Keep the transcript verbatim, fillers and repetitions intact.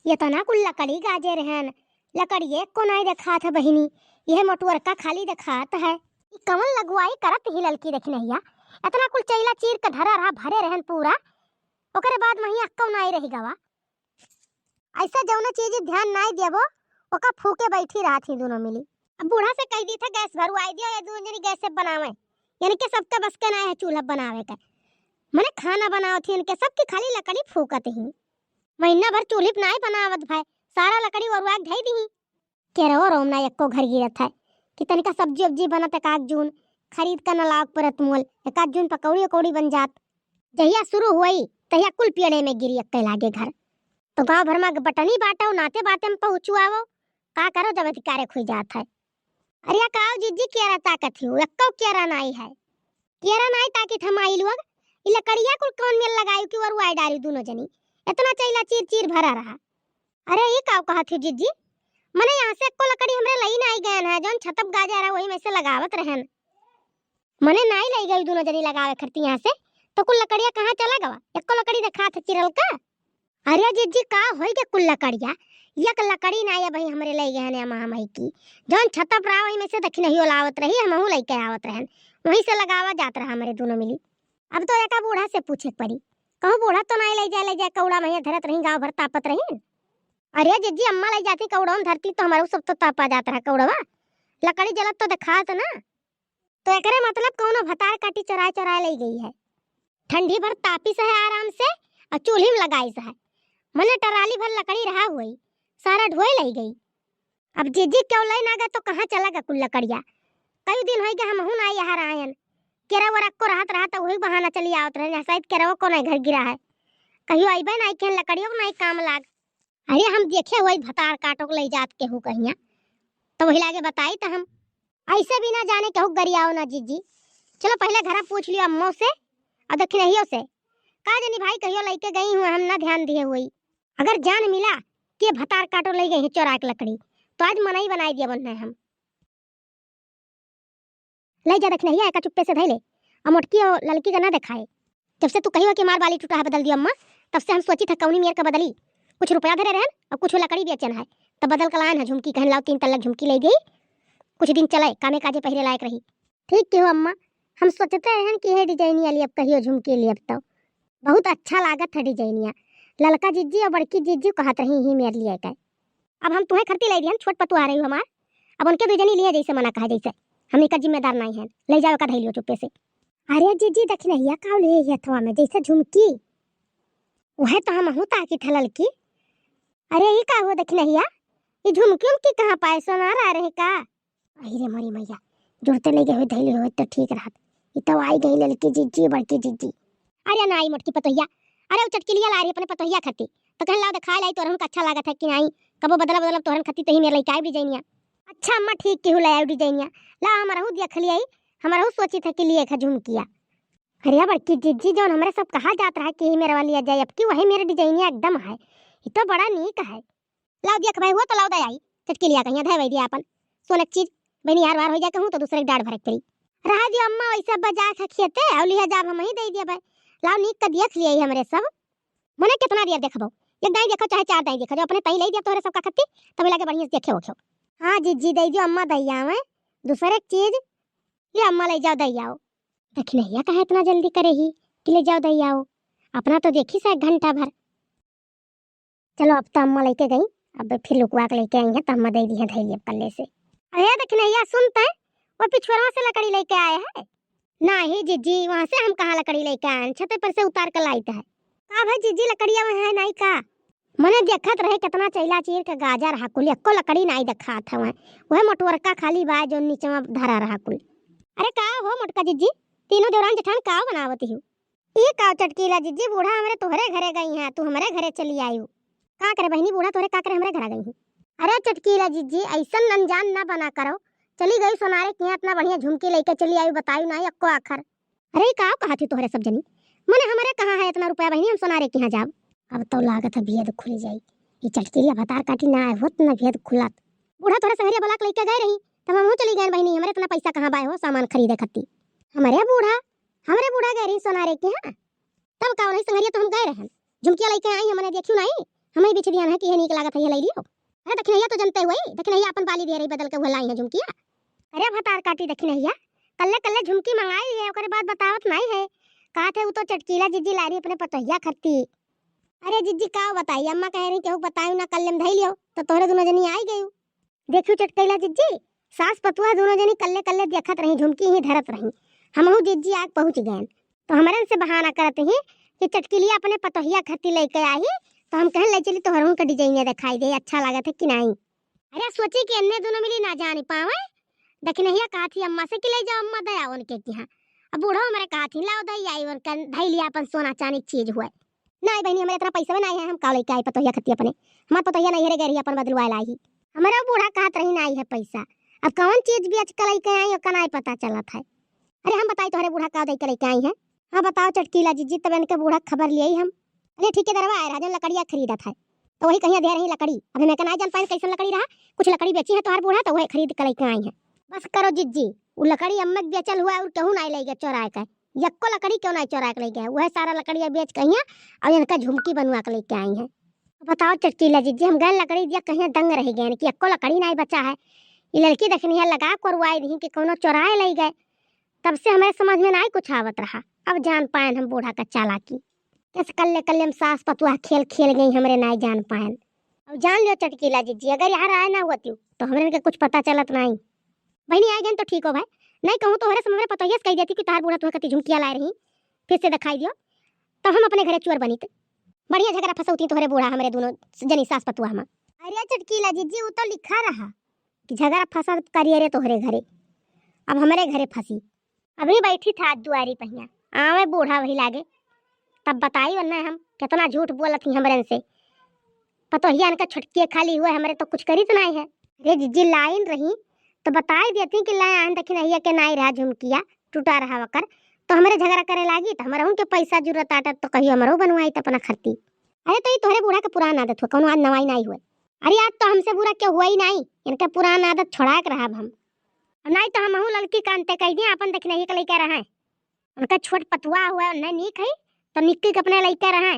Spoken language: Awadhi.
एतना कुल लकड़ी गाजे रहेन, लकड़िए एक्को नाई देखात है बहिनी, यह मोटुअरका खाली देखात है। ई कवन लगुआई करत ही ललकी दखिनहिया, एतना कुल चैला चीर के धरा रहा, भरे रहेन पूरा, ओकरे बाद मही एक्को नाई रहि गवा। ऐसा जौनो चीज ध्यान नाई देबो, ओका फूके बैठी रहत ही दुनो मिली। अब बूढ़ा से कहि दीत है गैस भरवाई दियो, ये दुनो जनी गैस से बनावे, यानी कि सबके बस के नाई है चूल्हा बनावे के। मने खाना बनावत ही इनके सबकी खाली लकड़ी फूकत ही। महीना भर चूल्ही पे नाई बनावत भाई, सारा लकड़ी ओरवा के धई दिही। केरवो रोम ना एक्को घर गिरत है कि तनिका सब्जी उब्जी बनत एकाक जून, खरीद का न लावक परत मोल, एकाक जून पकौड़ी उकौड़ी बन जात। जहिया शुरू हुई तहिया कुल पेड़े में गिरी एक्के लागे घर। तो गांव भर में बटनी बाटो, नाते बाते में पहुँचुआवो, का करो जब अधिकारे खुई जात है। अरे का हो जिज्जी, केरा ताकत ही हो, एक्को केरा नाई है। केरा नाई ताकित हम आई लोग, ई लकड़िया कुल कौन मेल लगाई कि वरुआई डारी दुनो जनी, इतना चैला चीर चीर भरा रहा। अरे ई का कहत हो जिज्जी, मने यहाँ से एक्को लकड़ी हमरे लई नाई गयन है, जौन छतप गाजा रहा वही में से लगावत रहन। मने नाई लई गई दुनो जनी लगावे खरती यहाँ से, तो कुल लकड़िया कहाँ चला गवा? एक्को लकड़ी देखात है चिरल का? अरे जिज्जी, का होई के कुल लकड़िया? एक लकड़ी ना ये भाई हमरे लई गए हैं अम्मा हमही की। जौन छतप रहा वही में से दखिनहियो लावत रही, हमहू लइके आवत रहन। वहीं से लगावा जात रहा हमरे दुनो मिली। अब तो एका बूढ़ा से पूछे के पड़ी। कहूँ बूढ़ा तो नाई लई जाए, लई जाए कौड़ा मइया धरत रही, गाँव भर तापत रही। अरे जिज्जी, अम्मा लई जाती कौड़ौन धरती तो हमरो सब तो तापा जात रहा कौड़वा। लकड़ी जलत तो देखात ना। तो एकरे मतलब कौनो भतार काटी चोराए चोराए लई गई है। ठंडी भर तापी सहे आराम से और चूल्ही में लगाई सहे। मने टराली भर लकड़ी रहा हुई, सारा ढोए लई गई। अब जिज्जी क्यों लई ना गए तो कहाँ चला गया कुल लकड़िया? कई दिन होई गए हमहू ना यहाँ आयन। केरा वरा को रहत रहत वही बहाना चली आवत रहे, शायद केरा को नहीं घर गिरा है। कहियो अइबे नहीं केहन लकड़ियों को नहीं काम लाग। अरे हम देखे हुई भतार काटो के लई जात केहू कहिया, तो वही लागे बताई तो हम। ऐसे भी ना जाने केहू गरियाओ ना जिज्जी। चलो पहले घरा पूछ लियो अम्मो से और दखिनहियो से। का जानी भाई कहियो लइके गई हुआ, हम ना ध्यान दिए हुई। अगर जान मिला कि भतार काटो लई गई है चोरा के लकड़ी, तो आज मनई बनाई दिया बनना है हम। लई जा दखिनहिया एका चुप्पे से धई ले, और मोटकी और ललकी का ना देखाए। जब से तू कही हो कि हमार बाली टूटा है बदल दियो अम्मा, तब से हम सोची था कौनी मेर का बदली। कुछ रुपया धरे रहन और कुछ लकड़ी बेचन है, तब बदल के लायन है झुमकी, कहन लाओ तीन तल्ला झुमकी लई दी, कुछ दिन चले, कामे काजे पहिरे लायक रही। ठीक के हो अम्मा, हम सोचते रहन कि हे डिजाइनिया ली अब कहियो झुमकी ली अब तो। बहुत अच्छा लागत है डिजाइनिया। ललका जिज्जी और बड़की जिज्जी कहत रही ही मेर लिए के। अब हम तुहे खरती लई दिहन, छोट पतुआ रही हमार। अब उनके दू जनी लिए जैसे मना कहा जैसे। हमनी का जिम्मेदार नहीं है। ले जाओ का धई लियो चुप्पे से। अरे जिज्जी दखिनहिया का लिए हथवा में जैसे झुमकी। वह तो हमहू ताकित है ललकी। अरे ई का हो दखिनहिया? ई झुमकी उमकी कहाँ पाए? सोनार आ रहे का? अहि रे मोरी मैया, जुड़ते लई गए हुए धैले हुए तो ठीक रहत। ई तो आई गई ललकी जिज्जी, बड़की जिज्जी। अरे नाई मोटकी पतोहिया, अरे वो चटकिलिया ला रही अपने पतोहिया खाती, तो कहन लाओ देखाए लाई तोरहन का अच्छा लागत है कि नाई, कबो बदला बदला तोरहन खाती तही मेरे लइका आइब डिजाइनिया। अच्छा अम्मा ठीक केहू ले आयो डिजाइनिया, ला हमरहू देख लिया, हमरहू सोची था कि लिए खा झुमकिया। अरे बड़की जिज्जी जौन हमरे सब कहा जात रहा कि ही मेरे वाली आ जाए, अब की वही मेरे डिजाइनिया एकदम है, ई तो बड़ा नीक है। लाओ दिया भाई हुआ तो लाओ दे आई। चटकिलिया कहिया धै वही दिया अपन। सोने की चीज बहनी यार वार हो जाए कहूँ तो दूसरे के डाढ़ भरे के पड़ी। रहा दियो अम्मा वैसे बजा खा खेते और लिहा जाब हम ही दे दिया भाई। लाओ नीक का देख लिया ही हमरे सब। मने कितना देर देखबो? एक दाई देखो चाहे चार दाई देखो, जो अपने तई ले दिया तोहरे सब का खत्ती, तभी लागे बढ़िया से देखे हो खेओ। हाँ जिज्जी दे दियो अम्मा दई आवे, दूसरे की चीज ये अम्मा ले जाओ दई आओ। दखिनहिया कहे इतना जल्दी करे ही कि ले जाओ दई आओ, अपना तो देखी सा एक घंटा भर। चलो अब तो अम्मा लेके गई, अब फिर लुकवा के लेके आई है तो अम्मा दे दी है धैली अब कल्ले से। अरे दखिनहिया सुनते, वो पिछुआरवा से लकड़ी लेके आए है। नाही जिज्जी, वहाँ से हम कहाँ लकड़ी लेके आए हैं, छते पर से उतार के लाइत है। का भाई जिज्जी लकड़िया वहाँ है नाई का? मने देखत रहे कितना चैला चीर के गाजर हा कुल, एको लकड़ी नाई देखात है वहाँ। वह मोटवरका खाली बा जो नीचे में धरा रहा कुल। अरे का हो मोटका जिज्जी, तीनों देवरान जेठान का बनावत ही? ई का चटकीला जिज्जी, बूढ़ा हमरे तोहरे घरे गई हैं, तू हमरे घरे चली आयु। का करे बहिनी, बूढ़ा तोहरे का करे हमरे घरा गई हैं? अरे चटकीला जिज्जी, ऐसन अनजान ना बना करो, चली गई सोनारे के यहाँ, इतना बढ़िया झुमकी लेके चली आयु, बतायु ना एक्को आखर। अरे ई का कहा थी तोहरे सब जनी, मने हमरे कहाँ है इतना रुपया बहिनी, हम सोनारे के यहाँ जाब। अब तो लागत है भेद खुल जाई, ई चटकीला भतार काटी ना आए होत ना भेद खुलत। बूढ़ा तोहरे संगरिया बुला के लेके गए रही, तब हमहू चली गए बहिनी, हमरे इतना पैसा कहाँ बाय हो सामान खरीदे खाती। हमरे बूढ़ा, हमरे बूढ़ा गए रही सोनारे के यहाँ। तब का नहीं संगरिया तो हम गए रहन। झुमकिया लेके आई हमने देखियो नहीं। हमही बिछ दिहन है कि ये नीक लागत है, ये लइ लियो। अरे दखिनहिया तो जनते हुए, दखिनहिया अपन बाली दे रही बदल के, उहे लाई है झुमकिया। अरे भतार काटी दखिनहिया, कल्ले कल्ले झुमकी मंगाई है, ओकरे बाद बतावत नाई है। कहत है उ तो चटकीला जिज्जी लाई रही अपने पतोहिया खत्ती। अरे जिज्जी का बताई, अम्मा कह रही केहू बतायू ना, कल्ले में धई लियो, तो तोहरे दुनो जनी आई गयू। देखियो चटकीला जिज्जी, सास पतुआ दुनो जनी कल्ले कल्ले देखत रही, झुमकी ही धरत रही। हमहू जिज्जी आग पहुँच गयन, तो हमरन से बहाना करत ही कि चटकीलिया अपने पतोहिया खत्ती लइके आई, तो हम कहन ले चली तोहरहू के डिजाइनिया देखाई दे, अच्छा लागत है कि नाई। अरे सोची कि एन्ने दुनो मिली ना जानी पावे, दखिनहिया कहत ही अम्मा से कि ले जाओ अम्मा दया उनके किहाँ। अब बूढ़ो हमरे कहत ही लाओ दई आई उनका धई लिया अपन सोना चानी के चीज हुए। नाई बहिनी, हमरे इतना पैसा में नाई है, हम का लइके आई पतोहिया खत्ती अपने। हमार पतोहिया नैहरे गए रही, अपन बदलवाए लाई ही। हमरे बूढ़ा कहत रही नाई है पैसा, अब कौन चीज बेच के लइके आई ओका नाई पता चलत है। अरे हम बताई तोहरे बूढ़ा का दई के लइके आई है। हाँ बताओ चटकीला जिज्जी, तब इनके बूढ़ा खबर लियाई हम। अरे ठेकेदारवा आए रहा जौन लकड़िया खरीदत है, तो वही कहिया दे रही लकड़ी। अभी मैं के नाई जान पाइन कैसन लकड़ी रहा, कुछ लकड़ी बेची है तोहार बूढ़ा तो वही खरीद के लइके आई है। बस करो जिज्जी, उ लकड़ी अम्मे के बेचल हुआ और केहू नाई लइ गए चोराए के, यक्को लकड़ी केहू नाई चोराए के लइ गए, वह सारा लकड़िया बेच कहिया और इनका झुमकी बनवा के लइके आई है। बताओ चटकीला जिज्जी, हम गए लकड़ी दिया कहिया दंग रह गए कि यक्को लकड़ी नाई बचा है। ये लड़की दखिनहिया लगा कोरवाई रही कि कौनो चोराए लइ गए, तब से हमारे समझ में नाई कुछ आवत रहा। अब जान पाएन हम बूढ़ा का चालाकी। कैसे कल्ले कल्ले में सास पतुआ खेल खेल गई, हमरे नाई जान पाएन। अब जान लियो चटकीला जिज्जी, अगर यहाँ आए ना होती तो हमरे के कुछ पता चलत नाई। बहिनी आ गई तो ठीक हो भाई, नहीं कहूँ तो हरे से हमरे पतोहिया से कह देती कि तार बूढ़ा तुहे कती झुमकिया लाए रही, फिर से दिखाई दियो, तो हम अपने घरे चोर बनित। बढ़िया झगड़ा फंसौती तोहरे बूढ़ा हमरे दोनों जनी सास पतुआ हम। अरे चटकीला जिज्जी, वो तो लिखा रहा कि झगड़ा फंसा करिए रे तोहरे घरे, अब हमरे घरे फंसी। अभी बैठी था दुआरी पहिया, आवे बूढ़ा वही लागे, तब बताई वरना हम कितना झूठ बोलत ही हमरन से। पतोहिया इनका छोटकिए खाली हुए, हमरे तो कुछ करी तो नाई है। रे जिज्जी लाइन रही तो बताई देती कि लाए आन दखिनहिया के नाई रहा झुमकिया, टूटा रहा वकर, तो हमरे झगड़ा करे लागी, तो हमरहू के पैसा जरूरत आटा तो कहियो हमरहू बनवाई तो अपना खर्ती। अरे तो ये तोहरे बूढ़ा के पुरान आदत हुआ, कौनो आज नवाई नाई हुए। अरे आज तो हमसे बुरा क्यों हुआ ही नाई, इनका पुरान आदत छोड़ा के रहा अब हम। अब नाई तो हमहू लड़की कानते कह दिए अपन दखिनहिया के लइके रहे। उनका छोट पतुआ हुआ, उन्हें नीक है, तो निक्की के अपने लइके रहे,